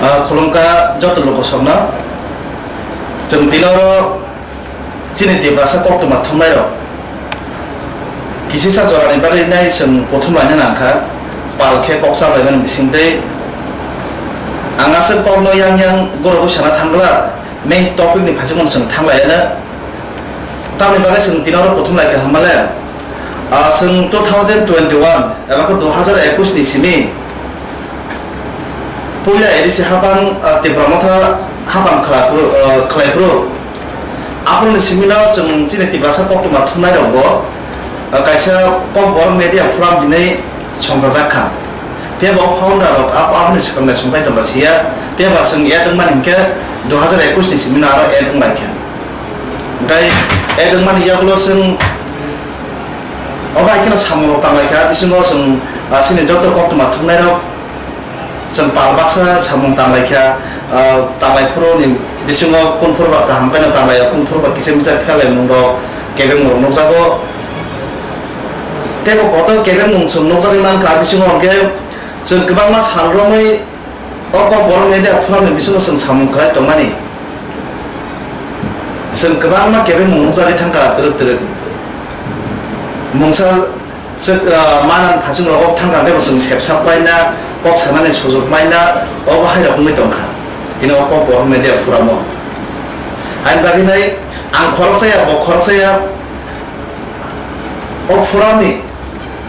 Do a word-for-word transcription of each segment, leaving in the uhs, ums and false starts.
Ah, khulumkha joto lokosokno. Chwng tini oro chini Tiprasa koktwma thumnairok kisisa jorani bagwi nai chwng kuthum laina nangkha, pal khe kok chaplaimani bisingtwi. Ang aswk kokno yang yang goro gwi sana thangla, main topic ni phaisingmano chwng thanglaiano. Tamni bagwi chwng tini oro kuthum laikha hwnmale, ah, chwng two thousand twenty-one eba khe dui hazar ekush ni simi puila A D C hapang, ah, Tipra Motha hapang khlai phuru, ah, khlai phuru. Aphuruni simino chwng chini Tiprasa koktwma thumnairokbo, ah, kaisa Kokborok Media Forum hinwi songchajak kha. Phiya bo founder rok abo, aboni swkang naisingthai tongkha siya. Phiya ba chwng add wngmani hinkhe dui hazar ekush ni simino aro add wnglaikha. Hinkhe add wngmani yagulo chwng obo hai kheno samung rok tanglaikha, bisingo chwng, ah, chini joto koktwma thumnairok chwng pal baksa samung tanglaikha, ah, tanglai phuru ni bisingo kunphur ba kaham khe no tanglai, kunphur ba kisa misa pherlaimung rok kebengmung rok nukjago. Tei bo kotor kebengmung chwng nukjagwi mankha, bisingo hwnkhe chwng kwbangma sal romwi o Kokborok Media Forum ni bisingo chwng samung khlai tongmani. Chwng kwbangma kebengmung nukjagwi thangkha twrwk twrwk. Mungsa se, ah, manang phasing rok thangkha hwnkhe bo chwng sepsa paina, kok sanani sujuk maina, obo hai rok wngwi tongkha. Tini o Kokborok Media Forum o. Haini bagwi nai ang khoroksa ya, bo khoroksa ya. O forum ni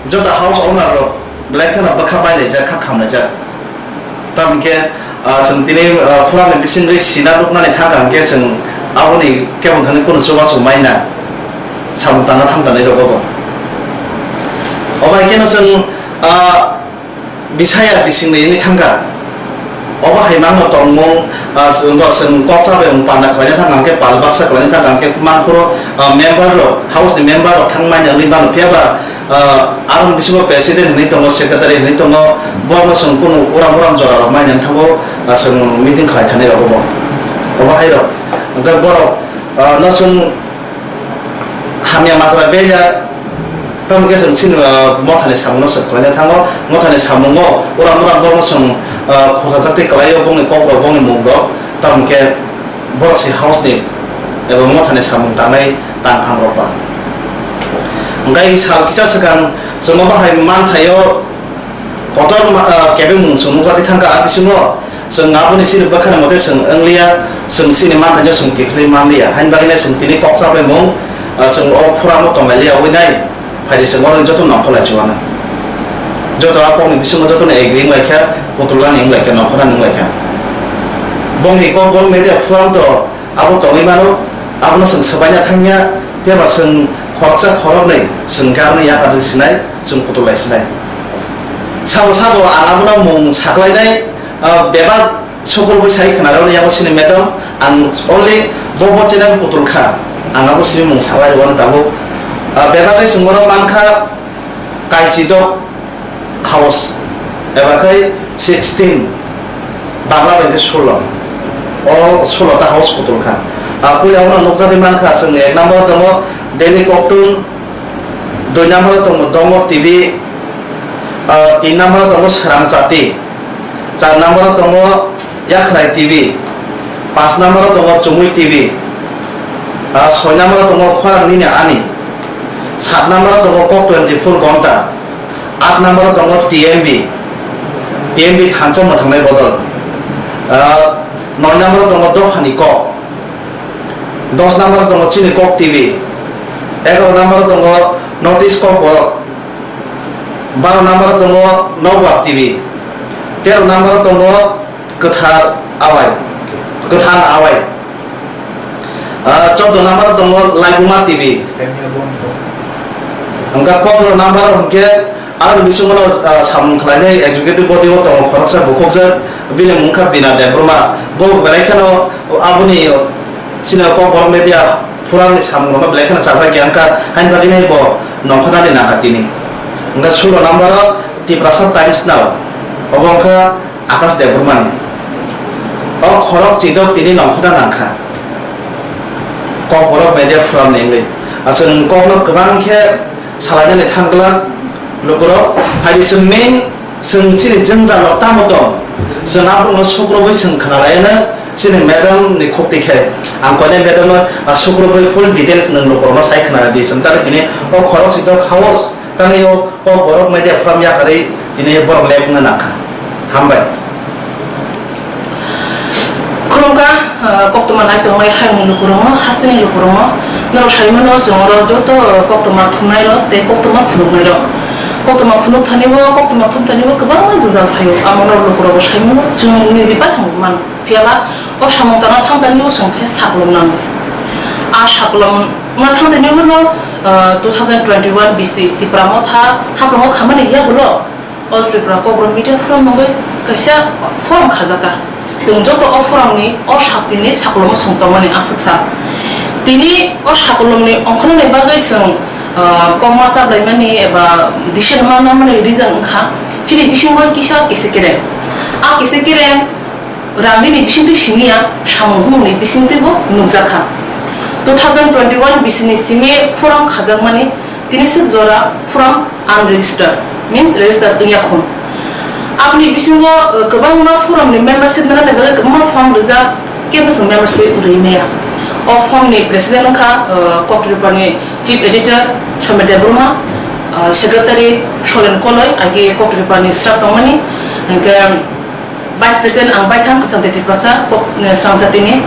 joto house owner rok belai kheno bwkha bailaijak, kha khamlaijak. Tamokhe, ah, chwng tini, ah, forum ni bisingtwi sina rwknani thangkha hwnkhe chwng aboni kebo thani kunu chubachu maina samung tangna thangtanai rok obo. Obo hai kheno chwng, ah, bisaya bisingni wngwi thangkha. Obo hai mangno tongmung, ah, chwng bo chwng kok chabai wng panda khlaina thangkha hwnkhe pal baksa khlaina thangkha hwnkhe mangphuru, ah, member rok, house ni member rok thangmani wngwi mano. Phiya ba, ah, aroni bisingo president hinwi tongo, secretary hinwi tongo, borokno chwng kunu uram uram jora rok maina wngthango, ah, chwng meeting khlai thani rok obo. Obo hai rok. Hwnkhe borok, ah, no chwng hamya majra beya, tamo khe chwng chini, ah, mothani samungno chwng khlaina thango. Mothani samungo uram uram borokno chwng, ah, khorsa chakti kwlaio, bongni kokrok, bongni mungrok, tamo khe borok se house ni eba mothani samung tangnai tangphang rok ba. Hwnkhe sal kisa swkang chwng obo hai manthaio. Kotor ma-, ah, kebengmung chwng nukjagwi thangkha, a bisingo chwng aboni chini bwkhani mote chwng wngliya, chwng chini manthaino chwng kiphilwi manliya. Haini bagwino chwng tini kok chabaimung, ah, chwng o forum o tonglailiya wngwi nai, phaidi chwng oro joto nongkhorlai chuana. Joto a kokni bisingo jotono agree wnglaikha, kutulani wnglaikha, nongkhornani wnglaikha. Bongni Kokborok Media Forum to abo tongwi mano, abono chwng swbaina thangya, phiya ba chwng khoroksa khoroknwi chwng khe abono yakar sinai, chwng kutulai sinai. Sabo sabo ang abono mung saklainai, ah, bebak sukur bwsai khwnarokni yago sini madam, ang only bo bo channel kutul kha, ang abo sini mung saklai rwano tabuk. Ah, bebak khe chwng oro mankha Kaisidok house, eba khai sixteen, Bangla bai khe solo. O solo ta house kutul kha. Ah, puila ono nukjagwi mankha, chwng ek number tongo Daily Koktun, dui number tongo Dongor T V, ah, tin number tongo Srang Chati, char number tongo Yakhrai T V, paanch number tongo Chumui T V, ah, soi number tongo Khorang Nini Ani, sat number tongo Kok twenty four Gonta, aat number tongo T M B, T M B thansa mwthangnai bodol, ah, noi number tongo Dophani Kok, dos number tongo Chini Kok T V, egaroh number tongo North East Kokborok, baroh number tongo Nokbar T V, teroh number tongo Kwthar Awai, Kwthar Awai. Ah, chordo number tongo Laibuma T V. Hwnkha pondro number hwnkhe aroni bisingo, ah, samung khlainai executive body o tongo khoroksa bukhukjak, bini mung kha Bina Debbarma. Bo belai kheno aboni chini Kokborok Media Forum ni samung rokno belai kheno chajak ya wngkha, haini bagwi nai bo nongkhornani nangkha tini. Hwnkha sulo number o Tiprasa Times Now, obo wngkha Akash Debbarmani. O khorok chidok tini nongkhorna nangkha. Kokborok Media Forum ni wngwi. Aswk kokno kwbang khe salainani thangkla lukurok. Phaidi chwng main Chwng chini jwngjal rok tamo tong? Chwng aborokno sukrubwi chwng khna laiano chini madam ni khukti khe. Ang koinai madam no, ah, sukrubwi full details nwng lukurokno sai khna di. Chwng tari tini o khorok sito khaos tangwi o, o borok media forum yakarwi tini borok lek wngna nangkha. Hambai. Khulumkha, ah, koktwma naitongnai hayungni lukurokno, hasteni lukurokno, norok saimano chwng oro joto koktwma thumnairok tei koktwma phunuknairok. Koktwma phunuk thanibo, koktwma thum thanibo kwbangma jwngjal phaio, amo norok lukurokbo saimano chwng niji paithangbo mano. Phiyaba o samung tangna thang tanibo chwng khe sakolom nango. A sakolom wngna thang tanibo no, ah, two thousand twenty-one B C Tipra Motha haprango khamani yagulo, All Tripura Kokborok Media Forum mungwi kaisa forum khajakha. Chwng joto o forumni o sakni sakolomo chwng tongmani aswk sa. Tini o sakolomni ongkhornani bagwi chwng, ah, kokma chablaimani eba decision ma nangmani reason wngkha chini bisingo kisa kese kereng. A kese kereng rangni bisingtwi simi ya, samung humungni bisingtwibo nukjakha. Two thousand twenty-one bisini simi forum khajakmani tini swk jora forum unregistered, means registered wngya khun. Aboni bisingo, uh, kwbangma forumni membership nana bagwi kwbangma form rijak, kebo chwng membership rwi maya. O forumni president wngkha, uh, Koktripani chief editor Somit Debbarma, uh, secretary Solen Koloi, agi Koktripani staff tongmani, hingke, Vice President ang baithang Kwchangtwi Tiprasa, kok, eh, Swrangchatini,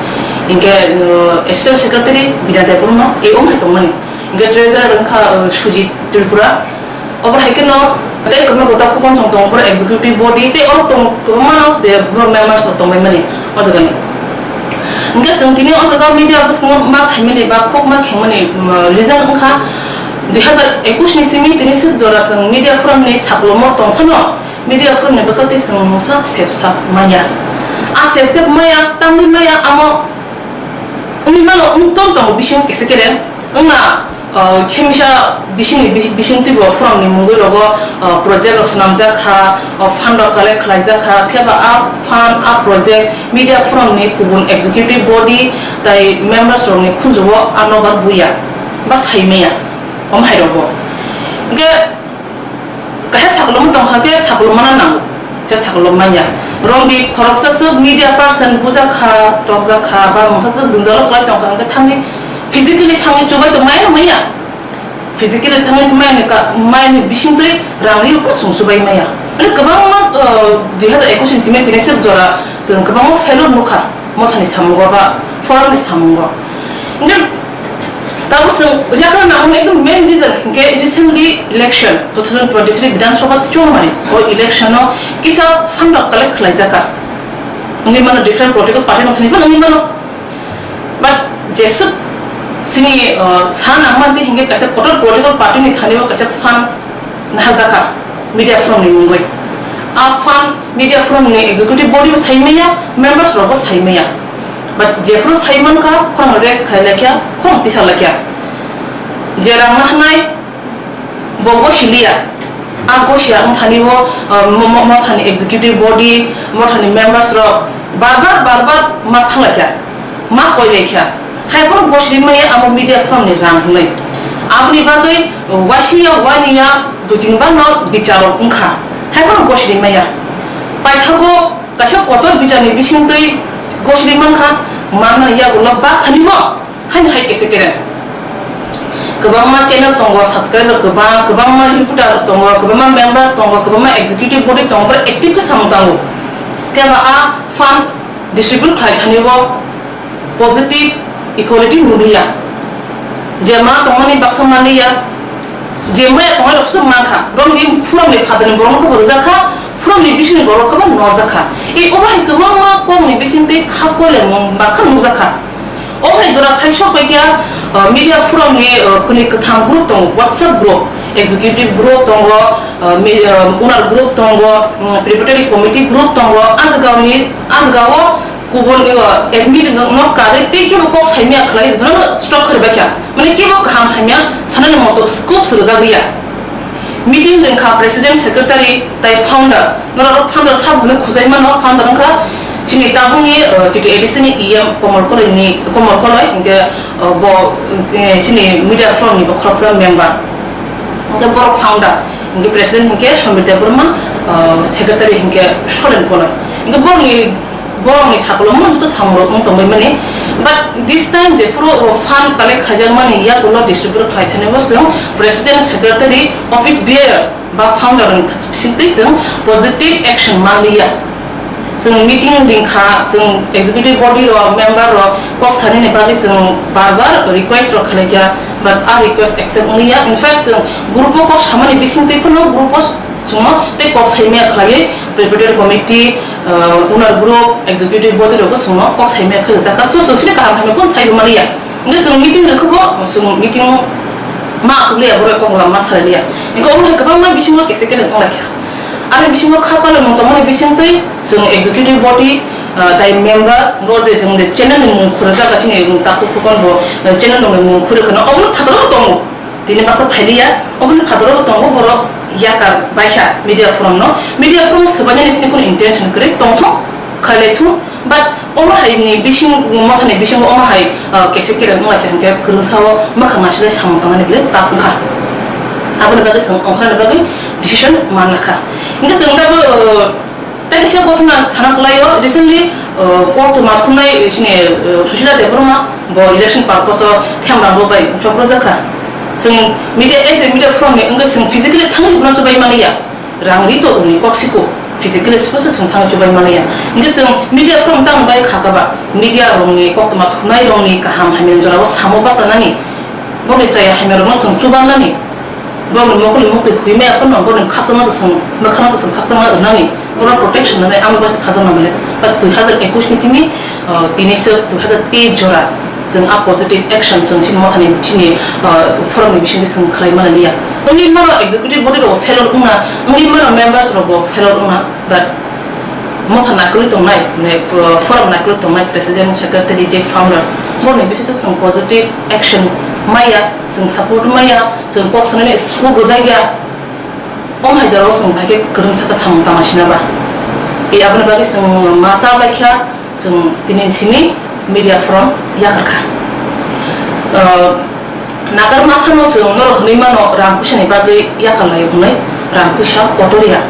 hingke, eh, Assistant Secretary Bina Debbarma, A O hai tongmani. Hingke Treasurer wngkha, eh, Sujit Tripura. Obo hai kheno tei kwbangma gota khukon chong tongo, borok executive body tei oro tong kwbangma no je borok members rok tongbai mani o jaga ni. Hingke chwng tini o jaga media bwskango ma phaimani ba khok ma khengmani, mm, reason wngkha dui hazar ekush ni simi tini swk jora chwng media forum ni saklomo tong phano, Media forum ni bwkha tei chwng mungsa sepsa maya. A sepsep maya, tangwi maya, amo wngwi mano, wng tong tongo bisingo kese kere. Wngna, uh, khemisa bisingni bi-, bising twibo forum ni mungwi rogo, uh, project rok swnamjak kha, uh, fund rok collect khlaijak kha, phiya ba a fund, a project media forum ni kubun executive body tai members rok ni khunju o a nobar buya ba sai maya, om hai rogo. Hingke, Kaisa sakolom tongkha khe sakolom mana nango, khe sakolom manya. Romdi khoroksa swk media person bujak kha, tokjak kha, ba mungsa swk jwngjalo kwlai tongkha, hwnkhe thangwi physically thangwi chubai tong maya na maya? Physically thangwi maya ni ka, maya ni bisingtwi rang ri phano chwng chubai maya. Mane kwbangma, uh, dui hazar ekush ni simi tini swk jora chwng kwbangma failure nukha. Mothani samungo ba forumni samungo. Hingke tabuk chwng yagra nangmani ekdom main reason hingke recently election two thousand twenty-three Bidhan Sabha chongmani o election o kisa fund rok collect khlaijaka. Wngwi mano different political party mothani phano wngwi mano. But jeswk chini, uh, sa nangmani tei hingke kaisa kotor political party ni thani o kaisa fund naharjakha media forum ni mungwi. A fund media forum ni executive body bo sai maya, members rok bo sai maya. But jephuru sai mankha, khorang rest khai laikha, khorang tisa laikha. Je rang nahnai, bo gosi liya. A gosi ya wngthani bo, uh, mo-, mo-, mothani executive body, mothani members rok bar bar, bar bar ma sa laikha, ma koi laikha. Hai phano gosri maya amo media forum ni rang hwnwi. Aboni bagwi waisingya waniya dui tin bar no bicharo wngkha. Hai phano gosri maya. Paithago kaisa kotor bicharni bisingtwi gosri mankha, manmani yagulo ba thani bo haino hai kese kere. Kwbangma channel tongo, subscriber kwbang, kwbangma reporter tongo, kwbangma member tongo, kwbangma executive body tongo, borok active khe samung tango. Phiya ba a fund distribute khlai thani bo positive equality nukliya. Je ma tongmani baksa manliya, je maya tongnai rok sotong mankha. Romni phuromni phatarni borok khe bo rwjak kha, phuromni bisingni borok khe bo norjak kha. E obo hai kwbangma kokni bisingtwi kha kolemung bakha nukjak kha. O hai jora thaisok bai khe, uh, media forum ni, uh, kwnwi kwthang group tongo, WhatsApp group, executive group tongo, uh, mi-, uh, owner group tongo, um, preparatory committee group tongo, a jagao ni, a jagao kubun, uh, admin no karwi tei kebo kok saimya khlai jotono stop khlai baikha. Mane kebo kaham hamya sanani moto scope swrwjak liya. Meeting wngkha president, secretary tai founder. Norok founder sabo hwnwi khujai mano, founder wngkha chini tabukni, uh, chiti A D C ni E M Komol Koloi ni, Komol Koloi, hinkhe, uh, bo, uh, chini media forum ni bo khoroksa member. Hinkhe borok founder. Hingke president hingke Somir Debbarma, ah, secretary hingke Solen Konoi. Hingke borokni, borokni sakolomno joto samung rok wng tongbai mani. But this time jephuru o fund collect khaijak mani yakulo distribute khlai thani bo chwng president, secretary, office bearer ba founder ni bisingtwi chwng positive action manliya. Chwng meeting ringkha, chwng executive body rok, member rok kok sanani bagwi chwng bar bar request rok khlaikha, but a request accept wngya. In fact, chwng group o kok samani bisingtwi phano group o chwngno tei kok saimaya khlaiwi preparatory committee, uh, owner group, executive body rok bo chwngno kok saimaya khlaijakha. So, chwng sini kaham hamya phano saibo maliya. Hingke chwng meeting rwkhe bo, chwng meeting ma aswk liya, borok kok lam ma salai liya. Hingke omo hai kwbangma bisingo kese kere wng laikha. Ani bisingo kha tolomung tongmani bisingtwi chwng executive body, ah, tai member, hingke o je chwng je channel ni mung khurjak, chini takhuk khukon bo, eh, channel ni mung khurwi kheno, obo phataro bo tongo. Tini baksa phailiya, oboni phataro bo tongo, borok yakar baikha media forum no. Media forum swbainani sini kunu intention kwrwi tongthung, khailai thung. But omo hai ni bising, mothani bisingo omo hai, ah, kese kere wng lai kha, hingke kwrwngsa o mwkhang nasilai samung tangmani belai ta phung kha. Aboni bagwi chwng ongkhorna bagwi decision man lakha. Hingke chwng tabuk, ah, tei kaisa kothoma sana kwlai o, recently, ah, koktwma thumnai, eh, chini, eh, Susila Debbarma bo election purpose o themrang rok bai choprojak kha. Chwng media, as a media forum ni wngwi chwng physically thangwi hwnna chubai mani ya. Rang ri to uni kok siko, physically sipose chwng thangwi chubai mani ya. Hingke chwng media forum tamo bai kha kha ba, media rokni koktwma thumnai rokni kaham hamya jorao samo bachanani, boni chaya hamya rokno chwng chubanani, borokni mokol ni muktwi hwi maya phano borokni khakchangma to chwng, mwkhangma to chwng khakchangma rwnani, borok protection rwnai amo bai se khakchangma bole. But dui hazar ekush ni simi, uh, tini se dui hazar teis jora. Chwng a positive action chwng chini mothani chini, ah, forum ni bisingtwi chwng khlai mani liya. Wngwi mano executive body rok failure wngna, wngwi mano members rok bo failure wngna, but motha naikolwi tongnai, mane, ah, forum naikolwi tongnai president, secretary, je founders, borokni bisingtwi chwng positive action maya, chwng support maya, chwng kok sanani school bwjakya. Omo hai jorao chwng bai khe kwrwngsa khe samung tama sina ba. E aboni bagwi chwng ma cha bai kha, chwng tini simi media forum yakar kha. Ah, nakar ma samo chwng norok hwnwi mano rang puisa ni bagwi yakar laio hwnwi, rang puisa kotor ya,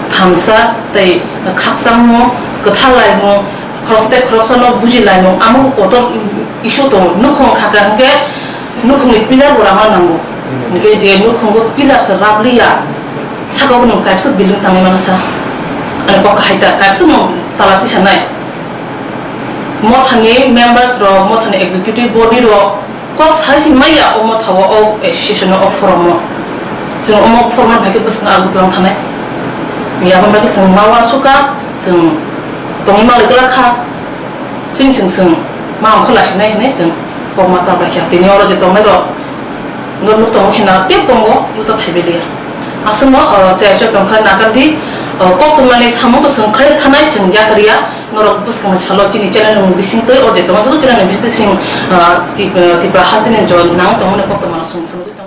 thansa tei khakchangmung, kwthar laimung, khoroksa tei khoroksa no buji laimung, amo bo kotor issue tongo. Nukhung kha kha hwnkhe nukhungni pillar bo rama nango. Hwnkhe je nukhungo pillar se rap liya, saka o nwng kaisa building tangwi mano sa. Ani kok kahai ta, kaisa nwng tala tisa nai. Mothani members rok, mothani executive body rok kok sai si maya o motha o, o association o, o forum o. Chwng omo forum no bai khe bwswk Agartala wng thanai. Aboni bagwi chwng ma uansukha, chwng tongwi manlai glak kha. Chini chwng chwng ma ongkho lasinai hinwi chwng kokma cha bai kha. Tini oro je tongnai rok, no nuk tongo kheno tei tongo, nuk ta phaibai liya. Aswkno, o, chaya chaya tong kha, nakar di, o, koktwmani samung to chwng khlai thanai, chwng yakar ya. Norok bwskangni salo chini channel ni bising twi, o je tongo joto channel ni bising, o, Tip-, o, Tipra hasteni jo nang tongmani koktwma no chwng phunugwi tongo.